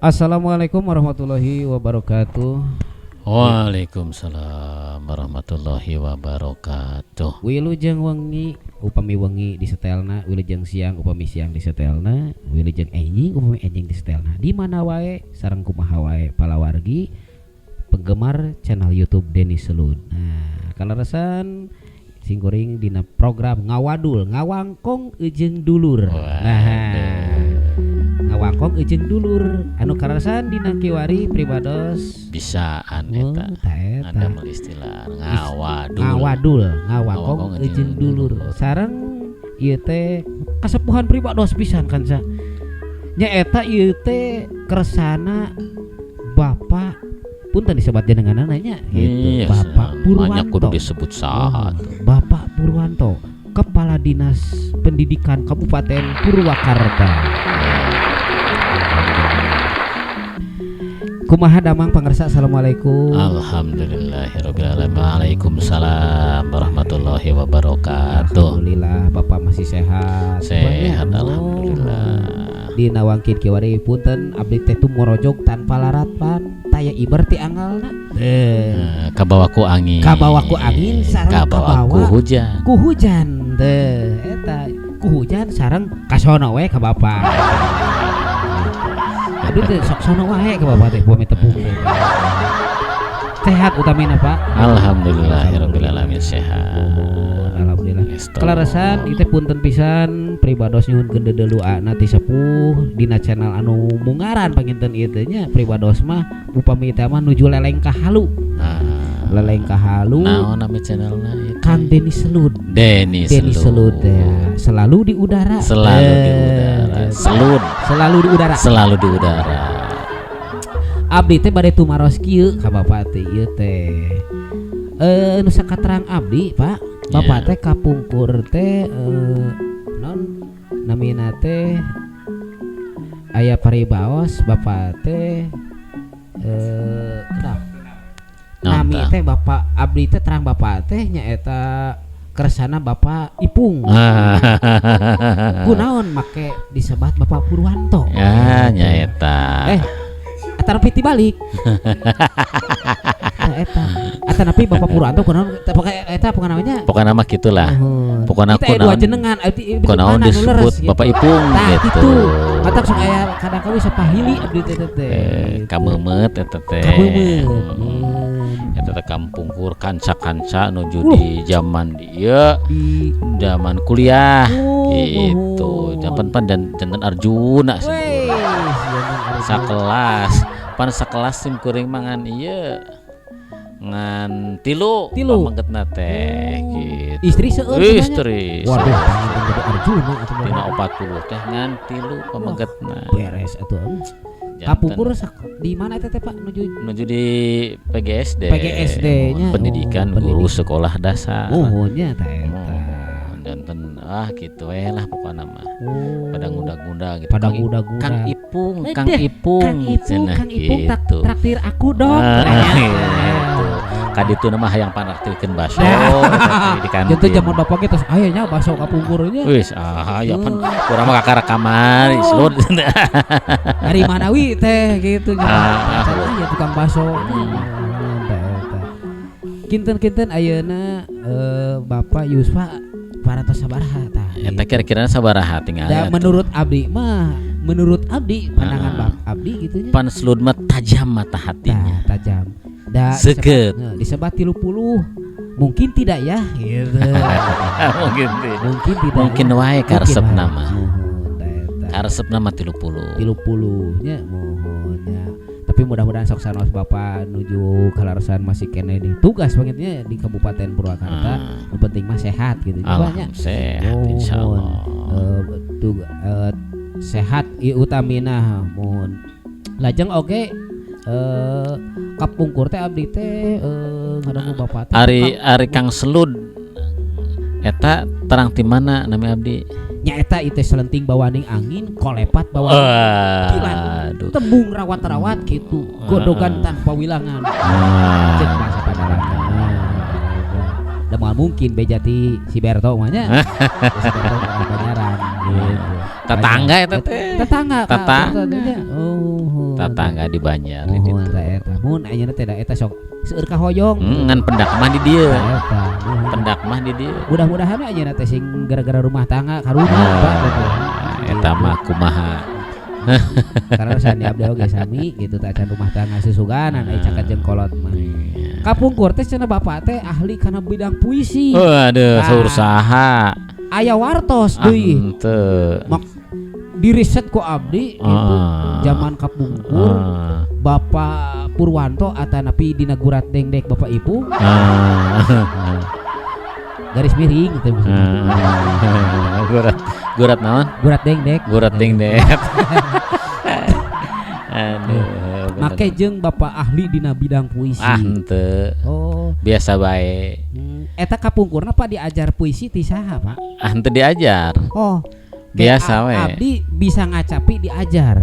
Assalamualaikum warahmatullahi wabarakatuh. Waalaikumsalam warahmatullahi wabarakatuh. Wilujeng wengi upami wengi di setelna, wilujeng siang upami siang di setelna, wilujeng enjing upami enjing di setelna. Di mana wae sareng kumaha wae palawargi penggemar channel YouTube Denny Selud. Nah, kaleresan simkuring dina program Ngawadul Ngawangkong Ejeung Dulur. Nah, Ngawangkong Ejeung Dulur anu kaleresan dina kiwari pribados Bisaan Oh, eta. ta eta. Ada mah istilah ngawadul. Ngawadul ngawangkong Ngawangkong ejeung ejeung dulur dulur. Sareng ieu teh kasepuhan pribados pisan kan sa nya eta ieu teh kersana Bapak, punten disebat jenenganna nya gitu. Iya, Bapak banyak kudu Purwanto. Disebut saha Oh, tuh. Bapak Purwanto, Kepala Dinas Pendidikan Kabupaten Purwakarta. Kumaha damang, pangersa? Assalamualaikum. Alhamdulillahirabbil alamin. Waalaikumsalam warahmatullahi wabarakatuh. Alhamdulillah Bapak masih sehat. Sehat. Banyak. Alhamdulillah. Dina wangkin kiwari, punten abdi teh tumorojog tanpa laratan taya iber ti anggalna. Teh. Eh, kabawa ku angin. Kabawa ku angin sareng kabawa ku kabawa hujan. Ku hujan teh eta ku hujan sareng kasono we ka bapak. Abdi teh sok sono wae ka bapak teh bumi tepung teh. Sehat utamina, Pak? Alhamdulillahirabbil alamin, sehat. Nuhun, alhamdulillah. Esto. Kaleresan ieu teh punten pisan pribados nyuhunkeun dedeluana ti sepuh dina channel anu mungaran panginten ieu teh nya. Pribados mah upami teh mah nuju leleng ka halu. Ah. Leleng ka halu. Naon nami channelna ieu teh? Kang Denny Selud. Denny. Denny Selud ya. Selalu di udara. Selalu di Eh, udara. Gitu. Selud. Selalu di udara. Selalu di udara. Abdi teh bade tumaros kieu ka bapak teh ieu teh. Eh, nu sakaterang abdi, Pak. Bapak teh kapungkur teh non namina teh aya paribaos bapak teh kedap. Naon Nami tah? Teh bapak abdi teh terang bapak teh nyaeta kersana Bapak Ipung. Kunaon make disebat Bapak Purwanto? Ya, nyaeta. Eh, atanapi tibalik. Eta eta. Atanapi Bapak Purwanto kunaon teh pokoknya eta pokokna nya. Pokoknya mah gitulah. Nuhun. Pokoknya Kita aya dua kunaon jenengan, kunaon mana nu disebut leres gitu. Bapak Ipung Tah gitu. Gitu. Matak sok aya kadang kali sapahili abdi teh teh teh. Eh, gitu. kameumeut eta teh. Kameumeut. Eta teh kampungkur kanca-kanca nuju di zaman dieu Di zaman kuliah Oh, gitu. nuhun. Zaman pan dan janten Arjuna Wey, simkuring. janten Arjuna. Sakelas. Pan sakelas sim kuring mah ngan ieu ngan tilu. Tilu. Pamengketna teh gitu. Istri seueur sebenarnya? Istri. Waduh, Seueur. panginten jadi Arjuna atuh Dina bapak. 40 teh ngan tilu pamengketna. Beres atuh. Janten Kapungkur di mana eta teh, Pak, nuju? Nuju di PGSD. PGSD nya. Pendidikan Oh, guru pendidikan. sekolah dasar. Muhun nya eta eta. Muhun janten ah gitu we lah pokokna mah. Oh. Pada ngunda-ngunda gitu. Pada Kang ngunda-ngunda. Kang Ipung, Kang Edeh, Ipung, Kang Ipung, cenah Kang Ipung tak gitu. Traktir aku dong. Ah, Cenah. gitu. Kaditu mah hayang panraktirkeun baso eta di kantin. Janten zaman bapak ge tos aya nya baso kapungkur nya. Wis ah ya pan urang mah kakara kamari slot. Dari mana wi teh gitu nya. Ah, Can aya tukang baso. Eta eta. Kinten-kinten ayeuna Bapak Yusfa parantos sabaraha tah? Eta kira-kira sabaraha tinggal Da, atuh. menurut abdi mah, menurut abdi pandangan Ah. bab abdi gitu nya. Pan slud mah tajam mata hatinya. Tah, tajam. Da Seukeut. disebat 30 mungkin tidak ya gitu. Mungkin tidak. Mungkin tidak. Mungkin ya. wae Mungkin karesepna wae. mah. Muhun tah eta. Karesepna mah 30. 30 nya muhun nya. Tapi mudah-mudahan sok sanaos Bapak nuju kaleresan masih keneh di tugas panginten di Kabupaten Purwakarta. Ah. Nu penting mah sehat gitu nya, Pak, nya. Alhamdulillah sehat Muhun. insyaallah. Sehat ieu utamina muhun. Lajeng oge kapungkur teh abdi teh ngadangu bapak teh Ari ari Kang Selud eta terang ti mana nami abdi? Nyaeta ieu teh selenting bawaning angin kolepat bawa kilat Aduh. tembung rawat-rawat gitu godogan tanpa wilangan Ah. cek bahasa padalangan. Da moal mungkin beja ti si Berto mah nya. Si Berto orang Banyaran gitu. Tetangga eta teh. Tetangga Kak, Tetangga. Berto teh nya. Oh. Tatangga di Banjar di Muhun ditu. Tah eta. Mun ayeuna teh da eta sok seueur kahoyong. Ngan pendak mah di dieu. Tah eta. Muhun. Pendak mah di dieu. Mudah-mudahan ayeuna teh sing gara-gara rumah tangga karunya, Pak, gitu. Eta mah kumaha. Karena sani abdi oge sami gitu, teh acan rumah tangga susuganan ai caket jeung kolot mah. Iya. Kapungkur teh cenah bapak teh ahli kana bidang puisi. Waduh, Ah. saur saha? Aya wartos Ah, deui. henteu. Mak diriset ku abdi gitu. Zaman kapungkur Bapak Purwanto atanapi dina gurat dengdek Bapak Ibu garis miring gitu maksudnya. Gurat gurat naon? Gurat dengdek. Gurat dengdek. Aduh, bener. Make jeung Bapak ahli dina bidang puisi. Ah, henteu. Oh. Biasa bae. Eta kapungkurna, Pak, diajar puisi ti saha, Pak? Ah, henteu diajar. Oh. Kayak Biasa we. Abdi bisa ngacapi diajar.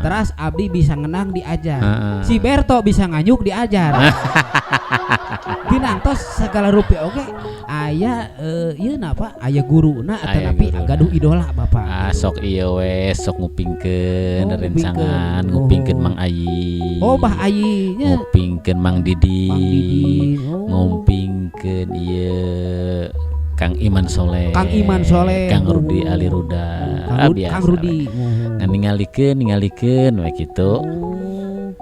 Terus abdi bisa ngenang diajar. Si Berto bisa nganyuk diajar. Tinantos segala rupi oge aya ieu na, Pak, aya guruna atau Aya napi guruna. gaduh idola Bapak Ah, gitu. sok ieu we, sok ngupingkeun Oh, rencangan, ngupingkeun. ngupingkeun Oh. Mang Ayi. Oh, Bah Ayi nya. Ngupingkeun Mang Didi. Mang Didi. Oh. Ngupingkeun ieu Kang Iman Soleh. Kang Iman Soleh. Kang Rudi Ali Ruda. Kang, Ah, biasa Kang Rudi. we. Oh. Ngan ningalikeun, ningalikeun we kitu. Oh.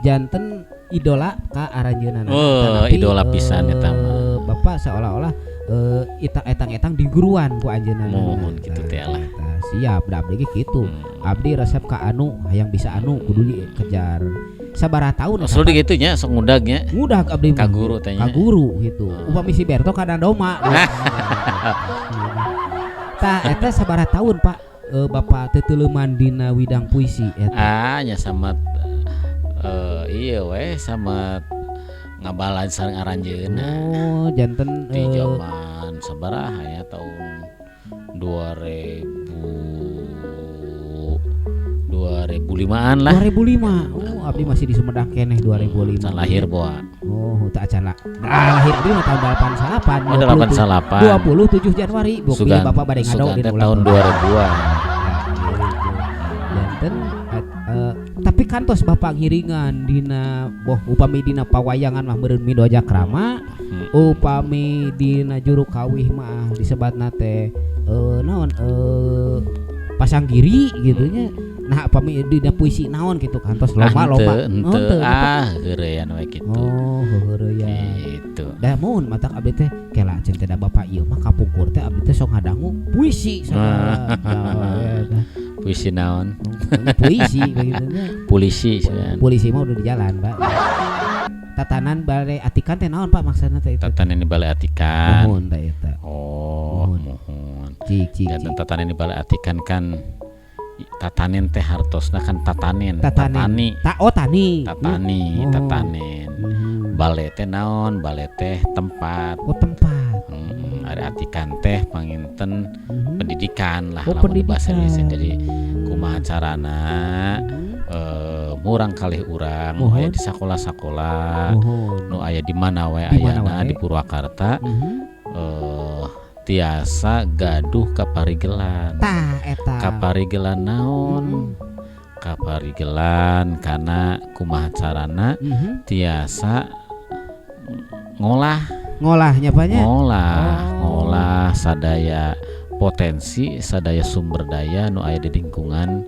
Janten idola ka aranjeunna. Oh, idola pisan eta mah. Bapak seolah-olah etang-etang di guruan ku anjeunna. Muhun kitu teh lah. Siap, da abdi ge kitu. Abdi resep ka anu, hayang bisa anu kudu dikejar. Sabaraha tahun Oh, selalu gitu nya, sok ngudag nya. Ngudag abdi mah. Ka guru teh nya. Ka guru gitu. Upami si Berto ka doma. Tah eta sabaraha tahun, Pak, Bapak teteleuman dina widang puisi eta? Ah, nya sama iya weh, sama ngabalan sareng aranjeunna. Oh, janten Di zaman sabaraha ya, tahun 2000 2005-an lah. 2005. Oh, abdi masih di Sumedang keneh 2005. Can lahir boa. Oh, tak acan lah. Nah, lahir abdi mah tahun 88. Oh, 88. 27 Januari. Buk Sugan, Bapak bade ngado sugan dina teh ulang tahun 2000-an. Nah, gitu. Janten tapi kantos Bapak ngiringan dina boh upami dina pawayangan mah meureun Midoja Krama, upami dina juru kawih mah disebatna teh naon, pasanggiri gitu nya. Nah, upami dina puisi naon gitu kantos Ah, loba-loba? henteu, Oh, henteu. henteu. Ah, heureyan we kitu. Oh, heureyan. Gitu. Da mun matak abdi teh kela ceun teh da bapak ieu mah kapungkur teh abdi teh sok ngadangu puisi sagala. Nah, eta. Puisi naon? Puisi begitu nya. Polisi cenah. Polisi mah udah di jalan, Pak. Tatanan balai atikan teh naon, Pak, maksudna teh itu? Tatanan di balai atikan. Muhun teh eta. Oh, Muhun. muhun. Cik cik Janten cik. tatanen di balai atikan kan tatanen teh hartosna kan tatanen, Tatanen. tatani, Ta oh tani. tatani, Oh. tatanen. Balai teh naon? Balai teh tempat. Oh, tempat. Ada atikan teh panginten pendidikan lah Oh, lamun di bahasa pendidikan. Indonesia. Jadi kumaha carana murang kalih urang nu aya di sakola-sakola, nu aya di mana wae Di mana ayana wae. di Purwakarta tiasa gaduh kaparigelan. Tah eta. Kaparigelan naon? Kaparigelan kana kumaha carana tiasa ngolah Ngolahnya, Pak, nya. Ngolah Oh. ngolah sadaya potensi, sadaya sumber daya nu aya di lingkungan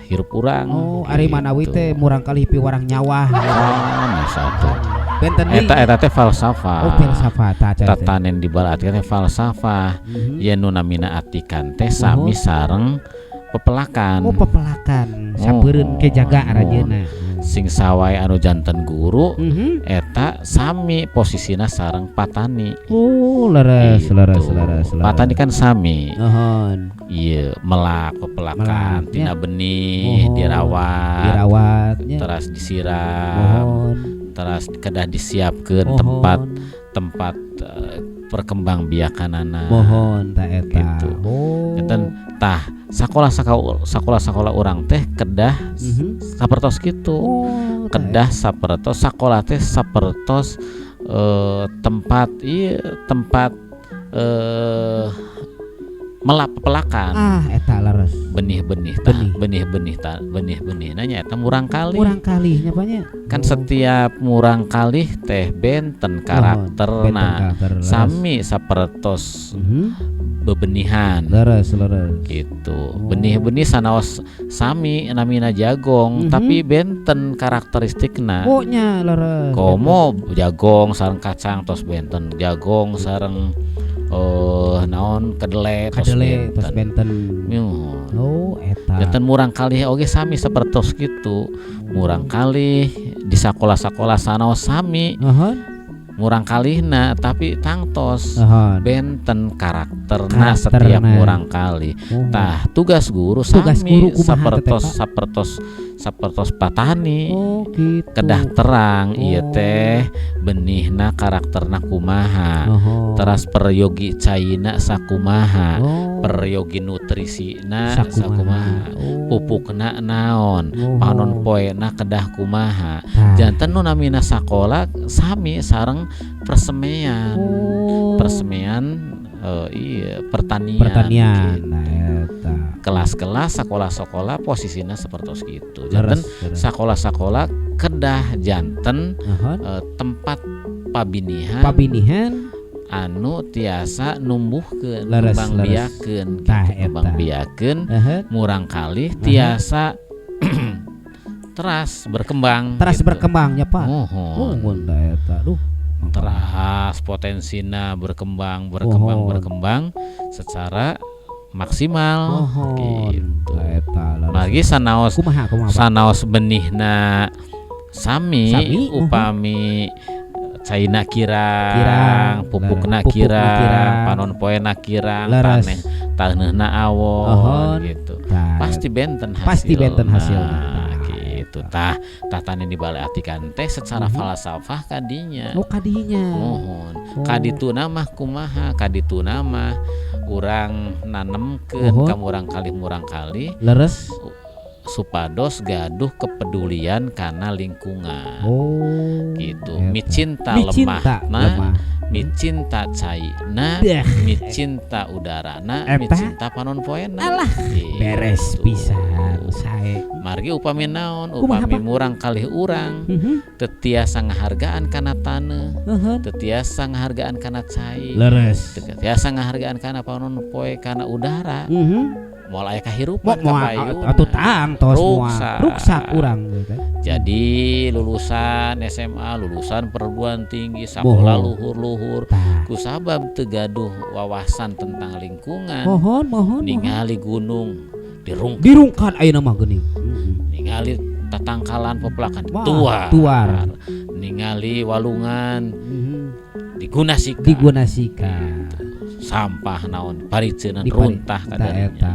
hirup urang. Oh, ari manawi gitu. teh murang kali piwarang nyawah. Sanes atuh. Benten deui. Eta eta teh falsafah. Oh, filsafat tah teh. Tatanen di balai atikan teh falsafah. Yen nu namina atikan teh sami sareng pepelakan. Oh, pepelakan. Sapeureun ke jaga aranjeunna. Sing sawai anu janten guru eta sami posisina sareng patani. Oh, leres, Gitu. leres, leres, leres. Patani kan sami. Nuhun. Iya, melak pepelakan Melak, tina ya. benih Muhun. dirawat, Dirawatnya. teras disiram, Muhun. teras kedah disiapkeun Muhun. tempat tempat perkembangbiakanana. Mohon ta eta. Gitu. Oh. Enten tah sakola sakola sakola urang teh kedah sapertos kitu. Oh, tah Kedah sapertos sakola teh sapertos tempat ieu tempat melak pepelakan. Ah, eta leres. Benih-benih tah, Benih. Benih-benih tah, benih-benih nya eta murangkalih. Murangkalih nya, Pak, nya. Kan setiap murangkalih teh benten karakterna. Benten karakter, leres. Sami sapertos bebenihan Leres, leres. gitu. Benih-benih sanaos sami namina jagong, tapi benten karakteristikna. Oh nya, leres. Komo jagong sareng kacang tos benten, jagong sareng naon, kedele tos Kadele tos benten. benten. Muhun. Oh, eta. Janten murangkalih oge sami sapertos kitu. Murangkalih di sakola-sakola sanaos sami murangkalihna, tapi tangtos benten karakterna setiap Karakterna. murangkalih. Tah, tugas guru Tugas sami guru kumaha teh, sapertos Pak? Sapertos sapertos patani. Oh, gitu. Kedah terang ieu teh benihna karakterna kumaha. Teras peryogi caina sakumaha. Peryogi nutrisina Sakumaha. sakumaha. Pupukna naon, panon poena kedah kumaha. Tah. Janten nu namina sakola sami sareng persemean. Persemean iya, pertanian. Pertanian. Gitu. Nah, eta. Kelas-kelas sekolah-sekolah posisinya seperti itu. Janten Leres, leres. sekolah-sekolah kedah janten tempat pabinihan Pabinihan anu tiasa numbuhkeun, Leres, ngembang leres. biakeun Tah, gitu, ngembang eta. biakeun murangkalih tiasa teras berkembang Teras gitu. Berkembangnya, Pak. Muhun. Oh, mun da eta. Duh. Teras potensina berkembang, berkembang, berkembang secara maksimal gitu. Tah, eta leres. Lagi sanaos Kumaha, kumaha, Pak? Sanaos benihna sami, Sami, uhun. upami caina kirang, Kirang, pupukna pupukna kirang, kirang. Panon poena kirang, taneh taneuhna awon gitu. Tah, Pasti benten hasilna. Pasti benten hasilna. Tah, gitu. Tah, tah tani dibaleatikan teh secara falsafah kadinya. Oh, kadinya. Muhun. Oh. Kadituna mah kumaha? Kadituna mah urang nanemkeun ka murangkalih murangkalih supados gaduh kepedulian kana lingkungan. Gitu. Eta. Micinta Micinta lemahna, lemah. Micinta caina, micinta udarana, Eta. Micinta panon poena. Alah, Gitu. beres pisan sae. Margi upami naon, Kumaha, upami Pak? murangkalih urang teu tiasa ngahargaan kana taneuh, teu tiasa ngahargaan kana cai, teu tiasa ngahargaan kana panon poe, kana udara, moal aya kahirupan Mo moal kapayunna. atuh tangtos moal. Ruksak. Ruksak urang gitu. Jadi lulusan SMA, lulusan perguruan tinggi, sakola luhur-luhur, Tah. kusabab teu gaduh wawasan tentang lingkungan, Mohon, mohon, mohon. Ningali gunung dirungkat, Dirungkat ayeuna mah geuning. Ningali tatangkalan pepelakan Wah, tuar, tuar. Ningali walungan digunasika, Digunasika. Sampah naon pariceunan Dipari- runtah Eta kadarinya. eta.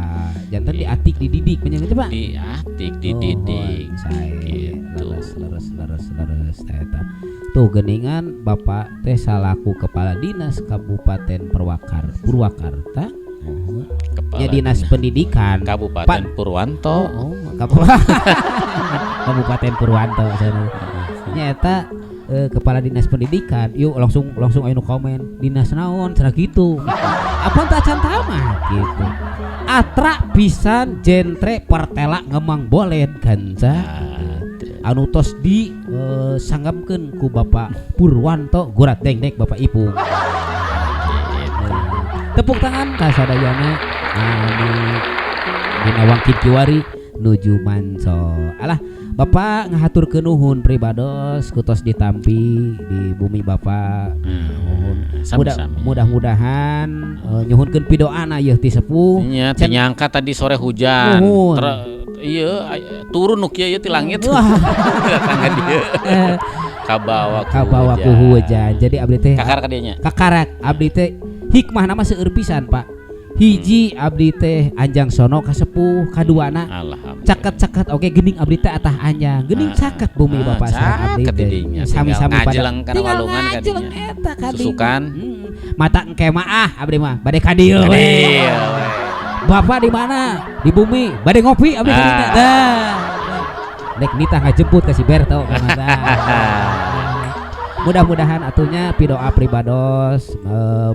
Janten Gitu. diatik dididik nya gitu, Pak. Diatik dididik Muhun, sae. gitu. Leres, leres, leres, leres tah eta. Tuh geningan Bapak teh salaku kepala dinas Kabupaten Purwakarta. Muhun. Kepala Ya, dinas pendidikan. Kabupaten Purwanto. Oh, Kabupaten Purwanto sana. Nya eta kepala dinas pendidikan. Yuk, langsung langsung aya nu komen, dinas naon cenah gitu. Apa tak acan tamat gitu. Atra pisan jentre pertela ngemang bolen ganza. Anu tos di sanggamkeun ku Bapak Purwanto gurat dengdek Bapak Ibu. Gitu. Tepuk tangan ka sadayana anu dina wangkid kiwari nuju manco. Alah, Bapak ngahaturkeun nuhun pribados ku tos ditampi di bumi Bapak. Nuhun. Mudah, Sami-sami. mudah-mudahan nyuhunkeun pidoana yeuh ti sepuh. Nya teu nyangka tadi sore hujan. Nuhun. Iya, turun nu kieu ieu ti langit. Wah. Datang ka dieu. Kabawa ku Kabawa ku hujan. Jadi abdi teh Kakar ka dieu nya. Kakarak abdi teh hikmah nama seueur pisan, Pak. Hiji, abdi teh anjang sono ka sepuh, kaduana Alhamdulillah. caket-caket oke gening abdi teh atah anjang gening caket bumi bapak sareng abdi caket teh. didinya. Sami-sami Tinggal pada ngajeleng kana tinggal walungan ka ngajeleng dinya. eta ka dinya. Susukan. Mata engke mah ah abdi mah bade ka dieu we. Iya, we. Bapak di mana? Di bumi. Bade ngopi abdi ka dinya. Dah. Nek nitah ngajemput ka si Berto. Mudah-mudahan atuh nya pidoa pribados,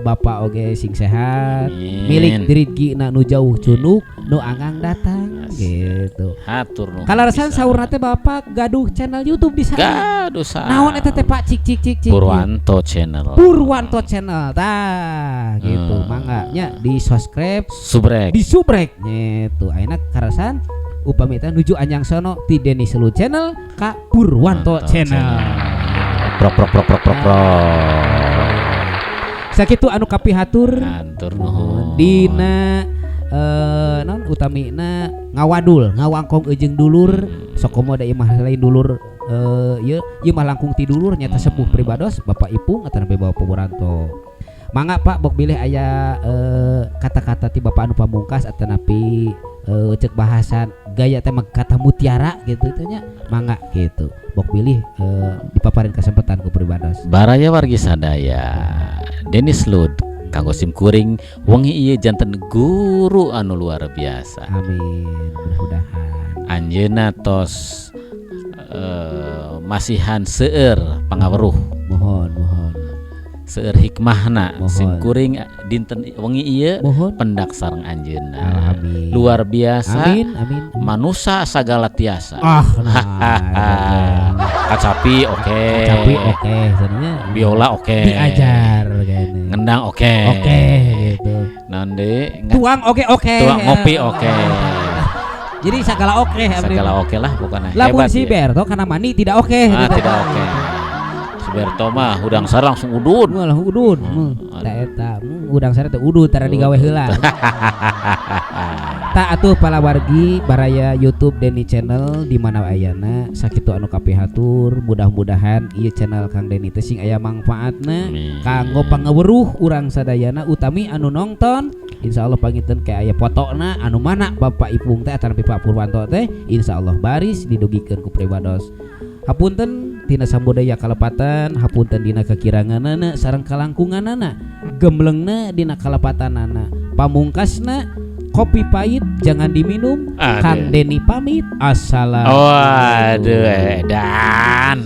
Bapak oge sing sehat. Amin. Milik diridgina nu jauh cunuk, nu anggang datang gitu. Hatur nuhun. Kaleresan pisan. Saurna teh Bapak gaduh channel YouTube di sana. Gaduh sa. Naon eta teh, Pak? Cik cik cik cik. Purwanto Channel. Purwanto Channel. Tah, gitu. Mangga nya di subscribe, Subrek. di subrek gitu. Ayeuna karasan upami teh nuju anjangsono ti Denny Selu Channel ka Purwanto Purwanto Channel. Prok prok prok prok prok prok. Sakitu anu kapihatur. Hatur nuhun. Dina non utamina ngawadul ngawangkong eujeung dulur, sokomo da imah lain dulur, ieu ieu mah langkung ti dulur, nyata sepuh pribados Bapak Ipung atanapi Bapak Purwanto. Mangga, Pak, bok bilih aya kata-kata ti Bapak anu pamungkas atanapi cek bahasan gaya teh mah kata mutiara gitu teh nya, mangga gitu, bok bilih dipaparin kesempatan ku pribados. Baraya wargi sadaya, Denis Lud kanggo sim kuring wengi ieu janten guru anu luar biasa. Amin, mudah-mudahan. Anjeunna tos masihan seueur pangaweruh, Mohon, mohon. seueur hikmahna. Mohon. Sim kuring dinten wengi ieu pendak sareng anjeunna. Alhamdulillah. Luar biasa. Amin, amin. Manusa sagala tiasa. Ah, nah. Kacapi oke. Kacapi oke, sebenarnya. Biola oke. Diajar kayaknya. Ngendang oke. Oke gitu. Naon deui? Tuang oke oke. Tuang ngopi oke. Jadi segala oke abdi. Segala oke lah pokoknya. Lamun Hebat si dia. Berto karena mani tidak oke Ah, gitu. tidak oke. Si Berto mah hudang sare langsung udud. Walah udud. Ta eta, udang sare teh udud tara digawe heula. Tah atuh palawargi baraya YouTube Denny Channel di mana ayana, sakitu anu kapihatur. Mudah-mudahan ieu channel Kang Denny teh sing aya mangfaatna Amin. Kanggo pangaweruh urang sadayana, utami anu nongton. Insyaallah panginten kayak aya fotona anu mana Bapak Ipung teh atanapi Pak Purwanto teh, insyaallah baris didugikeun ku pribados. Hapunten tina sambudaya kalepatan, hapunten dina kekiranganana sareng kalangkunganana, gemblengna dina kalepatanana. Pamungkasna, kopi pahit jangan diminum. Aduh. Kang Denny pamit. Assalamualaikum. Waduh, edan.